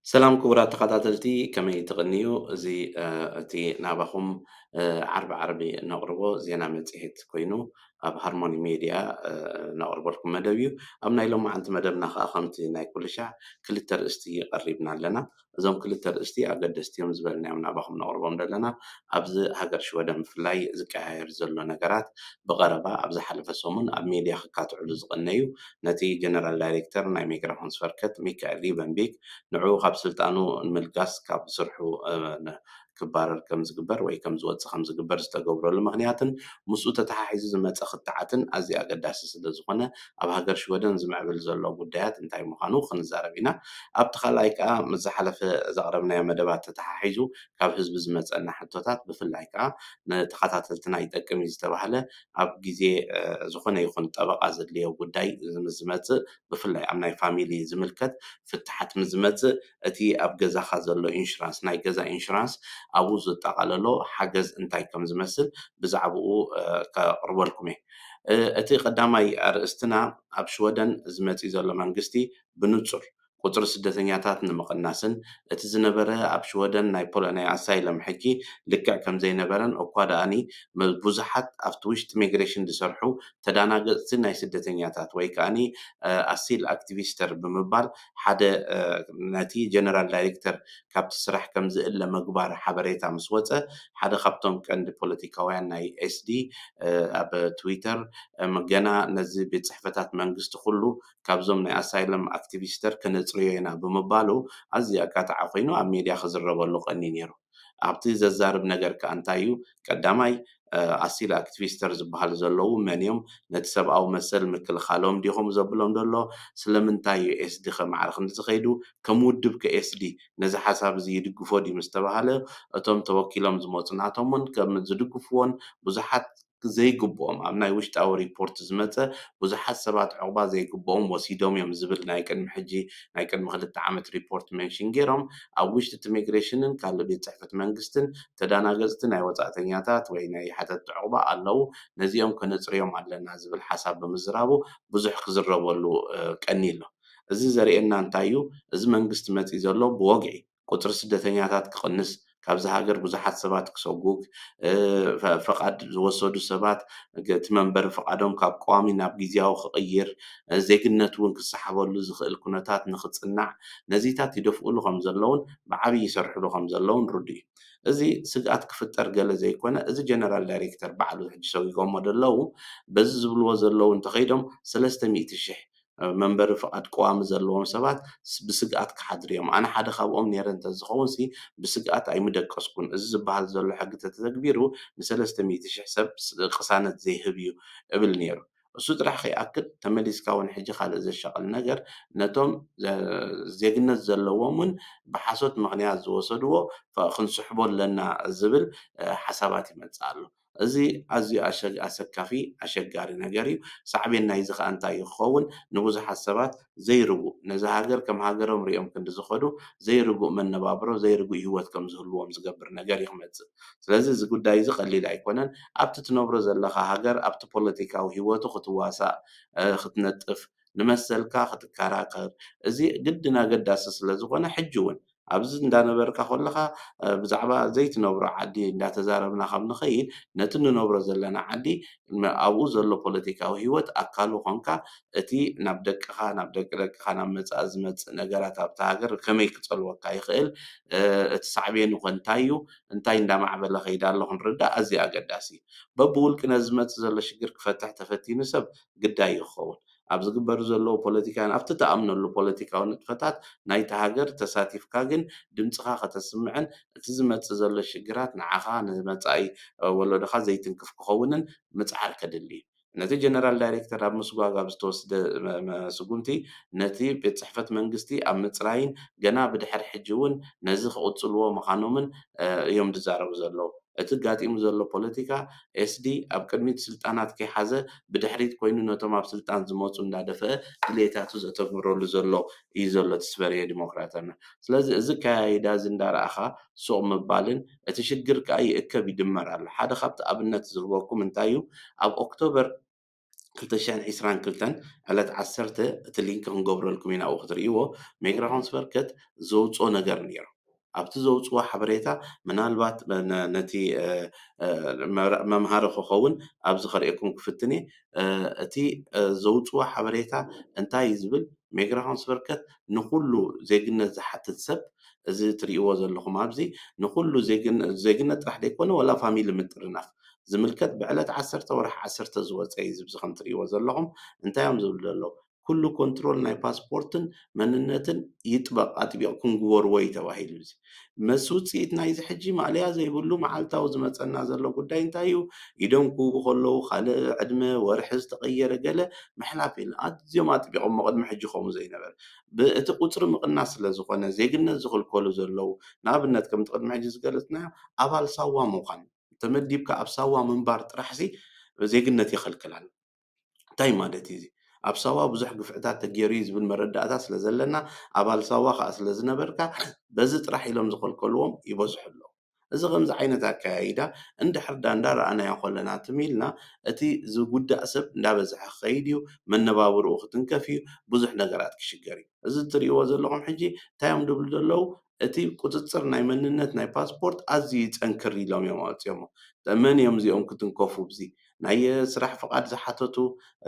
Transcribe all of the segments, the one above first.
ሰላም ክቡራት ተኸታተልቲ፣ ከመይ ትቕንዩ? እዚ እቲ ናባኹም ዓርቢ ዓርቢ ነቕርቦ ዜና መጽሔት ኮይኑ፣ ኣብ ሃርሞኒ ሜድያ ነቕርበልኩም መደብ እዩ። ኣብ ናይ ሎማዓንቲ መደብና ከኣ ከምቲ ናይ ኩሉ ሻዕ ክልተ ኣርእስቲ ቀሪብና ኣለና። እዞም ክልተ ኣርእስቲ ኣገደስቲ እዮም ዝበልናዮም ናባኹም ነቕርቦም ዘለና። ኣብዚ ሃገር ሽወደን ብፍላይ ዝቀያየር ዘሎ ነገራት ብቐረባ ኣብ ዝሓለፈ ሰሙን ኣብ ሜድያ ክካትዕሉ ዝቐነዩ ነቲ ጀነራል ዳይሬክተር ናይ ሚግራሾንስቨርከት ሚካኤል ሪቨንቢክ ንዕኡ ካብ ስልጣኑ ንምልጋስ ካብ ስርሑ ክባረር ከም ዝግበር ወይ ከም ዝወፅእ ከም ዝግበር ዝተገብረሉ ምኽንያትን ምስኡ ተተሓሒዙ ዝመፀ ክትዓትን ኣዝዩ ኣገዳሲ ስለ ዝኾነ ኣብ ሃገር ሽወደን ዝምዕብል ዘሎ ጉዳያት እንታይ ምዃኑ ክንዛረብ ኢና። ኣብቲ ካልኣይ ከዓ ምስ ዝሓለፈ ዘቕረብናዮ መደባት ተተሓሒዙ ካብ ህዝቢ ዝመፀና ሕቶታት ብፍላይ ከዓ ንተኸታተልትና ይጠቅም እዩ ዝተባህለ ኣብ ግዜ ዝኾነ ይኹን ጠበቓ ዘድልዮ ጉዳይ ምስ ዝመፅእ ብፍላይ ኣብ ናይ ፋሚሊ ዝምልከት ፍትሓት ምስ ዝመፅእ እቲ ኣብ ገዛኻ ዘሎ ኢንሹራንስ ናይ ገዛ ኢንሹራንስ ኣብኡ ዘጠቓለሎ ሓገዝ እንታይ ከም ዝመስል ብዛዕባኡ ከቕርበልኩም እየ። እቲ ቀዳማይ ኣርእስትና ኣብ ሽወደን ዝመፅእ ዘሎ መንግስቲ ብንፁር ቁፅሪ ስደተኛታት ንምቕናስን እቲ ዝነበረ ኣብ ሽወደን ናይ ፖለናይ ኣሳይለም ሕጊ ልክዕ ከም ዘይነበረን እኳ ደኣኒ ብዙሓት ኣብቲ ውሽጢ ሚግሬሽን ዝሰርሑ ተዳናገፅቲ ናይ ስደተኛታት ወይ ከዓኒ ኣሲል ኣክቲቪስተር ብምባል ሓደ ነቲ ጀነራል ዳይሬክተር ካብቲ ስራሕ ከም ዝእለ ምግባር ሓበሬታ ምስ ወፀ ሓደ ካብቶም ቀንዲ ፖለቲካውያን ናይ ኤስዲ ኣብ ትዊተር ገና ነዚ ቤት ፅሕፈታት መንግስቲ ኩሉ ካብዞም ናይ ኣሳይለም ኣክቲቪስተር ክነፅርዮ ኢና ብምባሉ ኣዝዩ ኣካታዒ ኮይኑ ኣብ ሜድያ ክዝረበሉ ቀንዩ ነይሩ። ኣብቲ ዘዛርብ ነገር ከኣ እንታይ እዩ? ቀዳማይ ኣሲል ኣክቲቪስተር ዝበሃሉ ዘለዉ መን እዮም? ነቲ ሰብኣዊ መሰል ምክልኻሎም ዲኹም ዘብሎም ዘሎ? ስለምንታይ እዩ ኤስዲ ከ ማዕረ ክንዲ ዝኸይዱ? ከም ውድብ ከ ኤስዲ ነዚ ሓሳብ እዚ ይድግፎ ድዩ ምስ ተባሃለ እቶም ተወኪሎም ዝመፁ ናቶም እውን ከም ዝድግፍዎን ብዙሓት ዘይግብኦም ኣብ ናይ ውሽጣዊ ሪፖርት ዝመፀ ብዙሓት ሰባት ዕቑባ ዘይግብኦም ወሲዶም እዮም ዝብል ናይ ቅድሚ ሕጂ ናይ ቅድሚ ክልተ ዓመት ሪፖርት ሜንሽን ገይሮም ኣብ ውሽጢ እቲ ሚግሬሽንን ካልእ ቤት ፅሕፈት መንግስትን ተዳናገፅቲ ናይ ወፃእተኛታት ወይ ናይ ሓተቲ ዕቑባ ኣለዉ ነዚኦም ከነፅርዮም ኣለና ዝብል ሓሳብ ብምዝራቡ ብዙሕ ክዝረበሉ ቀኒ ኣሎ። እዚ ዘርእየና እንታይ እዩ? እዚ መንግስቲ መፂኡ ዘሎ ብወግዒ ቁፅሪ ስደተኛታት ክቕንስ፣ ካብዚ ሃገር ብዙሓት ሰባት ክሰጉግ፣ ፈቓድ ዝወሰዱ ሰባት እቲ መንበሪ ፍቓዶም ካብ ቀዋሚ ናብ ግዝያዊ ክቕይር፣ ዜግነት እውን ክሰሓበሉ ዝኽእል ኩነታት ንኽፅናዕ ነዚታት ይደፍኡሉ ከም ዘለውን ብዓብዪ ይሰርሕሉ ከም ዘለውን ርዱእ እዩ። እዚ ስግኣት ክፍጠር ገለ ዘይኮነ እዚ ጀነራል ዳይሬክተር ባዕሉ ሕጂ ሰጒጎሞ ዘለዉ በዚ ዝብልዎ ዘለዉ እንተኸይዶም ሰለስተ ሚእቲ ሽሕ መንበሪ ፍቓድ ቀዋሚ ዘለዎም ሰባት ብስግኣት ክሓድሩ እዮም። ኣነ ሓደ ካብኦም ነይረ እንተዝኸውን ሲ ብስግኣት ኣይምደቀስኩን። እዚ ዝበሃል ዘሎ ሕጊ ተተግቢሩ ንሰለስተ ሚእቲ ሽሕ ሰብ ቅሳነት ዘይህብ እዩ እብል ነይሩ። እሱ ጥራሕ ከይኣክል ተመሊስካ እውን ሕጂ ካልእ ዘሻቕል ነገር ነቶም ዜግነት ዘለዎም እውን ብሓሶት ምኽንያት ዝወሰድዎ ክንስሕቦ ኣለና ዝብል ሓሳባት ይመፅእ ኣሎ። እዚ ኣዝዩ ኣሰካፊ ኣሸጋሪ ነገር እዩ። ሳዕቤን ናይዚ ከዓ እንታይ እዩ ክኸውን? ንብዙሓት ሰባት ዘይርጉእ ነዚ ሃገር ከም ሃገሮም ሪኦም ክንዲ ዝኸዱ ዘይርጉእ መነባብሮ ዘይርጉእ ህይወት ከም ዝህልዎም ዝገብር ነገር እዩ ክመፅእ። ስለዚ እዚ ጉዳይ እዚ ቀሊል ኣይኮነን። ኣብቲ ትነብሮ ዘለኻ ሃገር ኣብቲ ፖለቲካዊ ህይወቱ ክትዋሳእ ክትነጥፍ ንመሰልካ ክትከራከር እዚ ግድን ኣገዳሲ ስለ ዝኾነ ሕጂ እውን ኣብዚ እንዳነበርካ ከለኻ ብዛዕባ ዘይትነብሮ ዓዲ እንዳተዛረብና ካብ ንኸይድ ነቲ ንነብሮ ዘለና ዓዲ ኣብኡ ዘሎ ፖለቲካዊ ህይወት ኣካሉ ኮንካ እቲ ናብ ደቅኻ ናብ ደቂ ደቅኻ ናብ መጻኢ ዝመጽእ ነገራት ኣብቲ ሃገር ከመይ ክጸልወካ ይኽእል እቲ ሳዕቤኑ ከ እንታይ እዩ እንታይ እንዳማዕበለ ከይዳ ኣሎ ክንርዳእ ኣዝዩ ኣገዳሲ እዩ። በብውልቂ ነዚ ዝመጽእ ዘሎ ሽግር ክፈትሕ ተፈቲኑ ሰብ ግዳይ እዩ ክኸውን። ኣብ ዝግበሩ ዘለዉ ፖለቲካን ኣብቲ ትኣምነሉ ፖለቲካዊ ንጥፈታት ናይታ ሃገር ተሳቲፍካ ግን ድምፅኻ ከተስምዕን እቲ ዝመፅእ ዘሎ ሽግራት ንዓኻ ንመፃኢ ወለዶኻ ዘይትንክፍ ክኸውንን ምፅዓር ከድሊ እዩ። ነቲ ጀነራል ዳይሬክተር ኣብ ምስጓግ ኣብ ዝተወስደ ስጉምቲ ነቲ ቤት ፅሕፈት መንግስቲ ኣብ ምፅራይን ገና ብድሕሪ ሕጂ እውን ነዚ ክቕፅልዎ ምዃኖምን እዮም ዝዛረቡ ዘለዉ። እቲ ጋጢሙ ዘሎ ፖለቲካ ኤስዲ ኣብ ቅድሚት ስልጣናት ከይሓዘ ብድሕሪት ኮይኑ ነቶም ኣብ ስልጣን ዝመፁ እንዳደፈአ ድሌታቱ ዘተግብረሉ ዘሎ እዩ ዘሎ እቲ ስቨርየ ዲሞክራተና። ስለዚ እዚ ኣከያይዳ እዚ እንዳረኣኻ ሱቕ ምባልን እቲ ሽግር ከዓ ይእከብ ይድመር ኣሎ። ሓደ ካብቲ ኣብነት ዝህበኩም እንታይ እዩ? ኣብ ኦክቶበር ክልተ ሽሕን ዕስራን ክልተን ዕለት ዓሰርተ እቲ ሊንክ ክንገብረልኩም ኢና፣ ኣብኡ ክትርእይዎ። ሜግራ ሆንስበርከት ዘውፅኦ ነገር ነይሩ። ኣብቲ ዘውፅዎ ሓበሬታ ምናልባት ነ- ነቲ እ፣ እ፣ መምሃሪ ክኸውን ኣብዚ ከርእየኩም ክፍትን እየ። እ፣ እቲ እ፣ ዘውፅዎ ሓበሬታ እንታይ እዩ ዝብል፣ ሜግራ ሆንስበርከት ንኩሉ ዜግነት ዝሓትት ሰብ፣ እዚ ትርእይዎ ዘለኹም ኣብዚ ንኩሉ ዜግን- ዜግነት ጥራሕ ዘይኮነ ወላ ፋሚሊ ምጥርናፍ ዝምልከት ብዕለት ዓሰርተ ወርሒ ዓሰርተ ዝወፀ እዩ። ዝብዚ ከም ትርእይዎ ዘለኹም እንታይ እዮም ዝብሉ ዘለዉ፣ ኩሉ ኮንትሮል ናይ ፓስፖርትን መንነትን ይጥበቕ፣ ኣጥቢቕኩም ግበርዎ እዩ ተባሂሉ። እዚ መስ ውፅኢት ናይዚ ሕጂ ማእለያ ዘይብሉ መዓልታዊ ዝመፀና ዘሎ ጉዳይ እንታይ እዩ? ኢዶም ክህቡ ከለዉ ካልእ ዕድመ ወርሒ ዝተቐየረ ገለ ምሕላፍ የለን። ኣዝዮም ኣጥቢቖሞ ቅድሚ ሕጂ ከምኡ ዘይነበረ። ብ- እቲ ቁፅሪ ምቕናስ ስለ ዝኾነ ዜግነት ዝኽልከሉ ዘለዉ፣ ንኣብነት ከምቲ ቅድሚ ሕጂ ዝገለፅናዮ ኣባል ሳዋ ምዃን፣ ተመዲብካ ኣብ ሳዋ ምንባር ጥራሕሲ ዜግነት ይኸልክል ኣሎ። እንታይ ማለት እዩ እዚ? ኣብ ሳዋ ብዙሕ ግፍዕታት ተገይሩ እዩ ዝብል መረዳእታ ስለ ዘለና፣ ኣባል ሳዋ ከዓ ስለ ዝነበርካ በዚ ጥራሕ ኢሎም ዝኸልከልዎም ይበዝሑ ኣለዉ። እዚ ከምዚ ዓይነት ኣከያይዳ እንድሕር ዳ እንዳረኣናዮ ከለና ትም ኢልና እቲ ዝጉዳእ ሰብ እንዳበዝሐ ክኸይድ እዩ፣ መነባብርኡ ክትንከፍ እዩ፣ ብዙሕ ነገራት ክሽገር እዩ። እዚ እትርእይዎ ዘለኹም ሕጂ እንታይ እዮም ዝብሉ ዘለዉ? እቲ ቁፅፅር ናይ መንነት ናይ ፓስፖርት ኣዝዩ ይፀንክር ኢሎም እዮም ኣውፅኦሞ። መን እዮም እዚኦም ክትንከፉ? ብዚ ናይ ስራሕ ፍቓድ ዝሓተቱ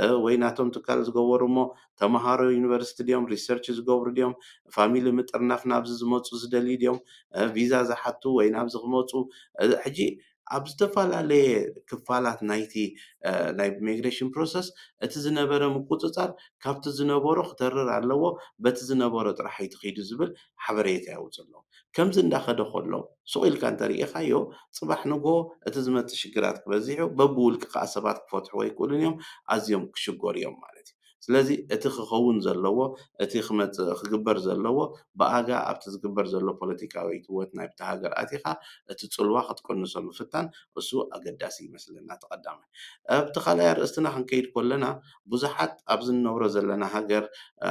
እ፣ ወይ ናቶም ትካል ዝገበሩ እሞ ተምሃሮ ዩኒቨርሲቲ ድዮም፣ ሪሰርች ዝገብሩ ድዮም፣ ፋሚሊ ምጥርናፍ ናብዚ ዝመፁ ዝደልዩ ድዮም፣ እ፣ ቪዛ ዝሓቱ ወይ ናብዚ ክመፁ እ፣ ሕጂ ኣብ ዝተፈላለየ ክፋላት ናይቲ እ፣ ናይ ኢሚግሬሽን ፕሮሰስ እቲ ዝነበረ ምቁፅፃር ካብቲ ዝነበሮ ክተርር ኣለዎ። በቲ ዝነበሮ ጥራሕ ኣይትኺዱ ዝብል ሓበሬታ የውፅእ ኣሎ። ከምዚ እንዳኸደ ከሎ ሱቕ ኢልካ እንተሪኢኻዮ፣ ፅባሕ ንግሆ እቲ ዝመፅእ ሽግራት ክበዝሕ እዩ። በብውልቂ ከዓ ሰባት ክፈትሕዎ ኣይክእሉን እዮም፣ ኣዝዮም ክሽገሩ እዮም ማለት እዩ። ስለዚ እቲ ክኸውን ዘለዎ፣ እቲ ክመፅእ ክግበር ዘለዎ ብኣጋ ኣብቲ ዝግበር ዘሎ ፖለቲካዊ ህይወት ናይብቲ ሃገር ኣቲኻ እቲ ፅልዋ ክትቅንሶ ምፍታን እሱ ኣገዳሲ ይመስለና። እቲ ቀዳማይ ኣብቲ ካልኣይ ኣርእስትና ክንከይድ ከለና ብዙሓት ኣብዚ ንነብሮ ዘለና ሃገር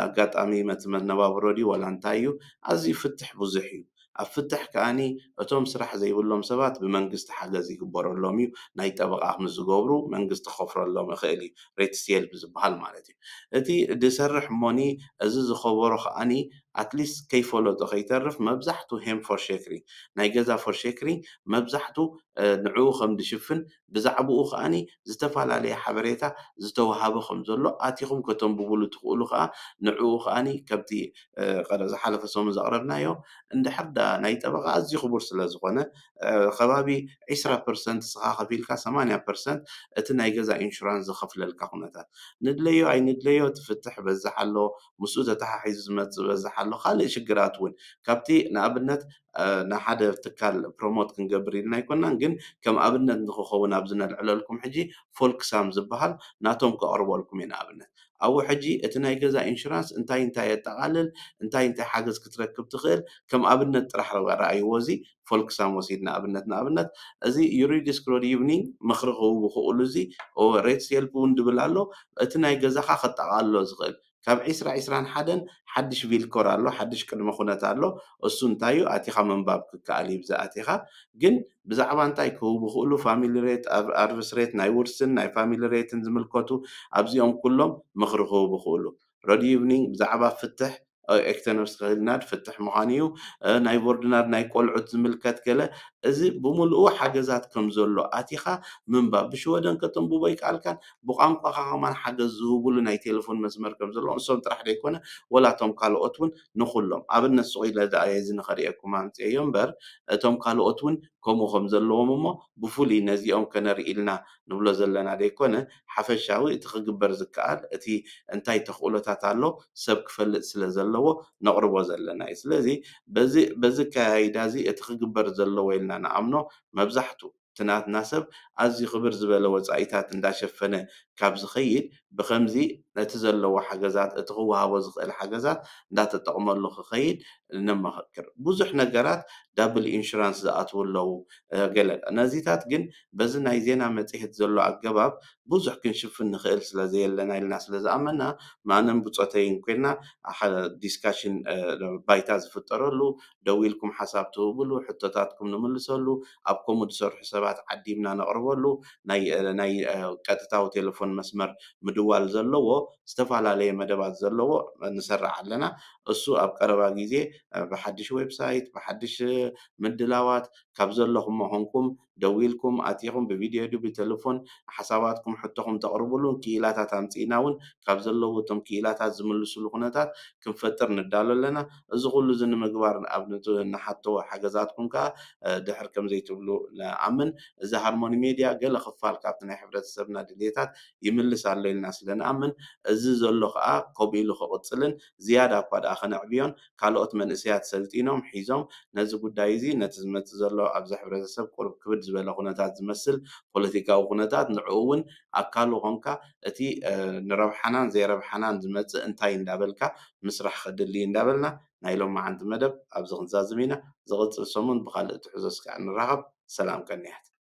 ኣጋጣሚ መቲ መነባብሮ ድዩ ዋላ እንታይ እዩ ኣዝዩ ፍትሕ ብዙሕ እዩ። ኣብ ፍትሕ ከኣኒ እቶም ስራሕ ዘይብሎም ሰባት ብመንግስቲ ሓገዝ ይግበረሎም እዩ። ናይ ጠበቓ ምስ ዝገብሩ መንግስቲ ክኸፍረሎም ይኽእል እዩ። ሬት ሴል ብዝበሃል ማለት እዩ። እቲ ድሰርሕ እሞኒ እዚ ዝኸበሮ ከኣኒ ኣትሊስት ከይፈለጦ ከይተርፍ መብዛሕቱ ሄም ፎር ሼክሪንግ ናይ ገዛ ፎር ሼክሪንግ መብዛሕቱ ንዕኡ ከም ድሽፍን ብዛዕባኡ ከኣኒ ዝተፈላለየ ሓበሬታ ዝተዋሃበ ከም ዘሎ ኣቲኹም ከተንብብሉ ትኽእሉ ከኣ ንዕኡ ከኣኒ ከምቲ ዝሓለፈ ሰሙን ዘቕረብናዮ እንድሕር ዳ ናይ ጠበቓ ኣዝዩ ክቡር ስለ ዝኾነ ከባቢ ዕስራ ፐርሰንት ስኻ ከፊልካ ሰማንያ ፐርሰንት እቲ ናይ ገዛ ኢንሹራንስ ዝኸፍለልካ ኩነታት ንድለዮ ኣይንድለዮ ትፍትሕ በዝሕ ኣሎ ምስኡ ተተሓሒዙ ዝመፅእ በዝሕ ኣሎ ካልእ ሽግራት እውን ካብቲ ንኣብነት ንሓደ ትካል ፕሮሞት ክንገብር ኢልና ኣይኮናን ግን ከም ኣብነት ንክኸውን ኣብዚ ነልዕለልኩም ሕጂ ፎልክሳም ዝበሃል ናቶም ከቕርበልኩም እየ ንኣብነት ኣብኡ ሕጂ እቲ ናይ ገዛ ኢንሹራንስ እንታይ እንታይ የጠቓልል እንታይ እንታይ ሓገዝ ክትረክብ ትኽእል ከም ኣብነት ጥራሕ ረኣይዎ እዚ ፎልክሳም ወሲድና ኣብነት ንኣብነት እዚ ዩሪዲስክ ሮድ ኢቭኒንግ ምኽሪ ክህቡ ክእሉ እዚ ሬት ሴልፍ እውን ድብል ኣሎ እቲ ናይ ገዛኻ ከጠቓልሎ ዝኽእል ካብ ዕስራ ዕስራን ሓደን ሓድሽ ቪልኮር ኣሎ ሓድሽ ቅድመ ኩነት ኣሎ እሱ እንታይ እዩ ኣቲኻ ምንባብ ክከኣል እዩ ብዚ ኣቲኻ ግን ብዛዕባ እንታይ ክህቡ ክእሉ ፋሚሊ ሬት ኣርቭስ ሬት ናይ ውርስን ናይ ፋሚሊ ሬትን ዝምልከቱ ኣብዚኦም ኩሎም ምኽሪ ክህቡ ክእሉ ሮድ ኢቭኒንግ ብዛዕባ ፍትሕ ኤክተነርስ ክህልናድ ፍትሕ ምዃን እዩ ናይ ቮርድናድ ናይ ቆልዑት ዝምልከት ገለ እዚ ብምልኡ ሓገዛት ከም ዘሎ ኣቲኻ ምንባብ ብሽወደን ከተንብቦ ይከኣልካን ብቋንቋኻ ከማን ሓገዝ ዝህብሉ ናይ ቴሌፎን መስመር ከም ዘለዎ ንሶም ጥራሕ ዘይኮነ ወላ እቶም ካልኦት እውን ንኩሎም ኣብነት ስቕ ኢለ እዚ ንኸርእየኩም ኣምፅኤዮ እምበር እቶም ካልኦት እውን ከምኡ ከም ዘለዎም እሞ ብፍሉይ ነዚኦም ከነርኢ ኢልና ንብሎ ዘለና ዘይኮነ ሓፈሻዊ እቲ ክግበር ዝከኣል እቲ እንታይ ተኽእሎታት ኣሎ ሰብ ክፈልጥ ስለ ዘለዎ ነቕርቦ ዘለና እዩ ስለዚ በዚ ከያይዳ እዚ እቲ ክግበር ዘለዎ ኢልና ንኣምኖ መብዛሕቱ እቲ ናትና ሰብ ኣዝዩ ክብር ዝበለ ወፃኢታት እንዳሸፈነ ካብ ዝኸይድ ብከምዚ እቲ ዘለዎ ሓገዛት፣ እቲ ክወሃቦ ዝኽእል ሓገዛት እንዳተጠቕመሉ ክኸይድ ነመኻክር። ብዙሕ ነገራት ዳብል ኢንሹራንስ ዝኣትዉ ኣለዉ። ገለ ነዚታት ግን በዚ ናይ ዜና መጽሔት ዘሎ ኣገባብ ብዙሕ ክንሽፍን ንኽእል ስለ ዘየለና ኢልና ስለ ዝኣመና፣ ኣነን ብጾተይን ኮይና ዲስካሽን ባይታ ዝፍጠረሉ፣ ደዊልኩም ሓሳብ ትህብሉ፣ ሕቶታትኩም ንምልሰሉ፣ ኣብ ከምኡ ዝሰርሑ ሰባት ዓዲምና ነቕርበሉ ናይ ናይ ቀጥታዊ ቴሌፎን መስመር ምድዋል ዘለዎ ዝተፈላለየ መደባት ዘለዎ ንሰርሕ ኣለና። እሱ ኣብ ቀረባ ግዜ ብሓድሽ ዌብሳይት፣ ብሓድሽ ምድላዋት ካብ ዘለኹም መኾንኩም ደዊልኩም ኣቲኹም ብቪድዮ ድዩ ብቴሌፎን ሓሳባትኩም ሕቶኹም ተቕርብሉን ክኢላታት ኣምፂእና እውን ካብ ዘለዉ እቶም ክኢላታት ዝምልስሉ ኩነታት ክንፈጥር ንዳሎ ኣለና። እዚ ኩሉ እዚ ንምግባር ኣብ ንሓቶ ሓገዛትኩም ከዓ ድሕር ከም ዘይትብሉ ንኣምን። እዚ ሃርሞኒ ሜድያ ገለ ክፋል ካብቲ ናይ ሕብረተሰብና ድልየታት ይምልስ ኣሎ ኢልና ስለ ንኣምን፣ እዚ ዘሎ ከዓ ከምኡ ኢሉ ክቕፅልን ዝያዳ እኳ ደኣ ከነዕብዮን ካልኦት መንእሰያት ሰልጢኖም ሒዞም ነዚ ጉዳይ እዚ ነቲ ዝመፅእ ዘሎ ኣብዚ ሕብረተሰብ ቁሩብ ክብድ ዝበለ ኩነታት ዝመስል ፖለቲካዊ ኩነታት ንዕኡ እውን ኣካሉ ኮንካ እቲ ንረብሓናን ዘይረብሓናን ዝመፅእ እንታይ እንዳበልካ ምስራሕ ከድሊ እንዳበልና ናይ ሎማዓንቲ መደብ ኣብዚ ክንዛዝም ኢና። ዝቕፅል ሰሙን ብካልእ ትሕዞ እስካዕ ንራኸብ። ሰላም ቀንያት።